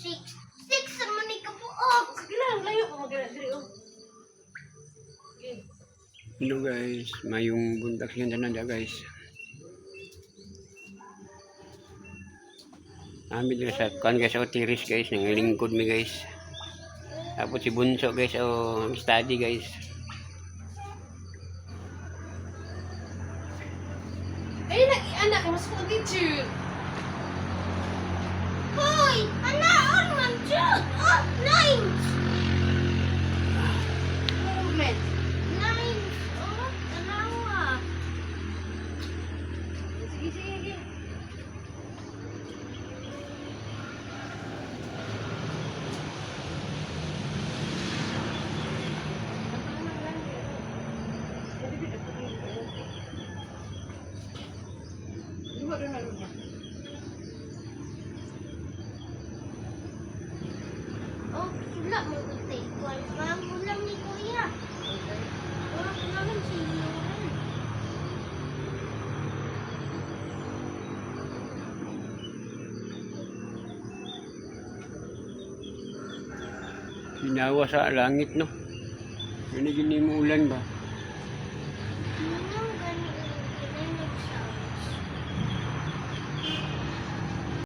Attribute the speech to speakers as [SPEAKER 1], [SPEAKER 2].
[SPEAKER 1] Six. Six naman ni kabuok.
[SPEAKER 2] Sige lang, layo pa magana diri oh. Okay.
[SPEAKER 3] Hello guys, mayong buntag siya tanan dya, guys. Amin dito sa kuan guys, oh, tiris guys, nangalingkod mi guys. Tapos si Bunso guys, oh, study guys.
[SPEAKER 2] Ay, nag-anak, mas ko teacher.
[SPEAKER 1] Hoy! Anaon man jud! Oh, nine!
[SPEAKER 2] Movement.
[SPEAKER 1] Nine! Oh, tanawa.
[SPEAKER 2] Sige, sige, sige.
[SPEAKER 1] Oh, sula mo gutay ko. Parang ulam ni Kuya. Wala ko naman sa iyo.
[SPEAKER 3] Sinawa sa langit no. Gani gini mo ulan ba?
[SPEAKER 1] Ano